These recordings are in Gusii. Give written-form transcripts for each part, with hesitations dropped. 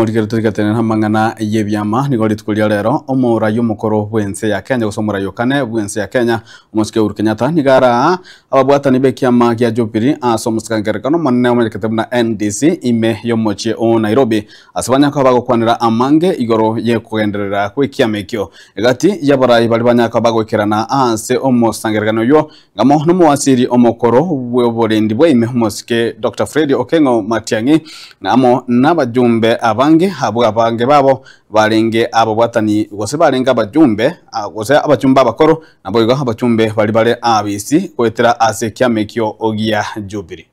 Rigerio torigatenena amang'ana y'ebiama nigo rituko ria rero omorai omokoro bw'ense ya Kenya gose omorai o kane bw'ense ya Kenya omosike Uhuru Kenyatta nigo araa ababwatani b'ekiama gia Jubilee ase omosangererekano omonene omanyekete buna NDC ime y'omochie o Nairobi ase banyaka bagokwanera amange igoro y'okogenderera gw'ekiama ekio egati y'abarai baria banyaka bagoikerana ase omosangererekano oyio Ng'amo nomowasiri omokoro bw'oborendi bwaime omosike Doctor Fred Okengo Matiang'i, na amo nabajumbe abange abwo abange babo barenge ababwatani gose barenge abajumbe gose abachumbe abakoro, naboigo abachumbe baria bare abisi goetera ase ekiama ekio gia Jubilee.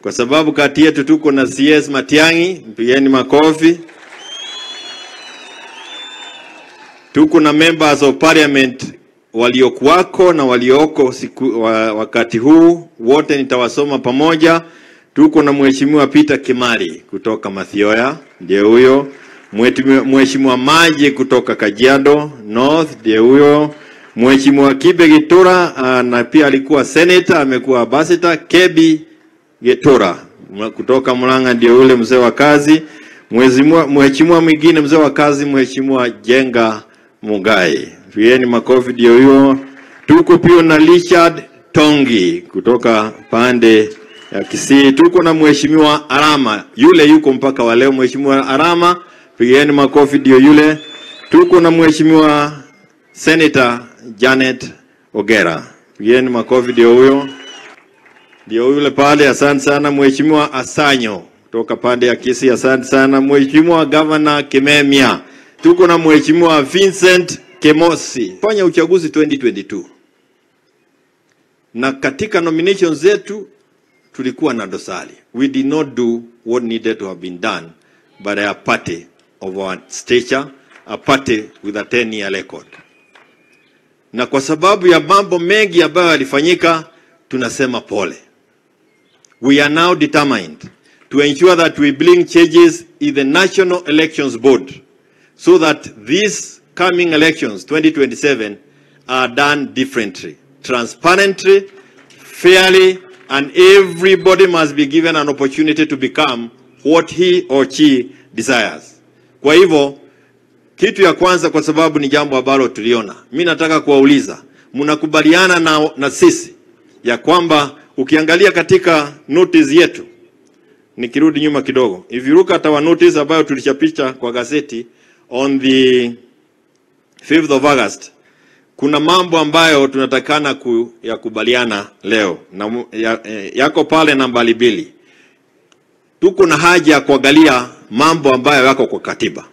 Kwa sababu kati yetu tuko na CS Matiang'i, mpigeni makofi. Tuko na members of parliament waliokuwako na walioko siku, wa, wakati huu wote nitawasoma pamoja. Tuko na Mheshimiwa Peter Kimari kutoka Mathioya, ndiye huyo. Mheshimiwa Maji kutoka Kajiado North, ndiye huyo. Mheshimiwa Kibe Gitura na pia alikuwa senator, amekuwa ambassador. Kebi Gitura kutoka Murang'a, ndiye yule mzee wa kazi. Mheshimiwa mwingine mzee wa kazi, Mheshimiwa Jenga Mugai, pigieni makofi, ndio huyo. Tuko pia na Richard Tongi kutoka pande ya Kisii. Tuko na Mheshimiwa Arama, yule yuko mpaka wa leo. Mheshimiwa Arama, pigieni makofi, ndio yule. Tuko na Mheshimiwa Senator Janet Ogera, pigieni makofi, ndio huyo, ndio yule pale. Asante sana Mheshimiwa Asanyo kutoka pande ya Kisii, asante sana Mheshimiwa Governor Kimemia. Tuko na Mheshimiwa Vincent Kemosi. Fanya uchaguzi 2022 na katika nomination zetu tulikuwa na dosari. We did not do what needed to have been done by a party of our stature, a party with a 10-year record. Na kwa sababu ya mambo mengi ambayo yalifanyika, tunasema pole. We are now determined to ensure that we bring changes in the National Elections Board so that these coming elections 2027 are done differently, transparently, fairly, and everybody must be given an opportunity to become what he or she desires. Kwa hivyo kitu ya kwanza, kwa sababu ni jambo ambalo tuliona, mi nataka kuwauliza, mnakubaliana na sisi ya kwamba ukiangalia katika notice yetu, nikirudi nyuma kidogo, if you look at our notice ambayo tulichapisha kwa gazeti on the 5th of August, kuna mambo ambayo tunatakana kuyakubaliana leo na yako pale nambari 2. Tuko na haja ya kuangalia mambo ambayo yako kwa katiba.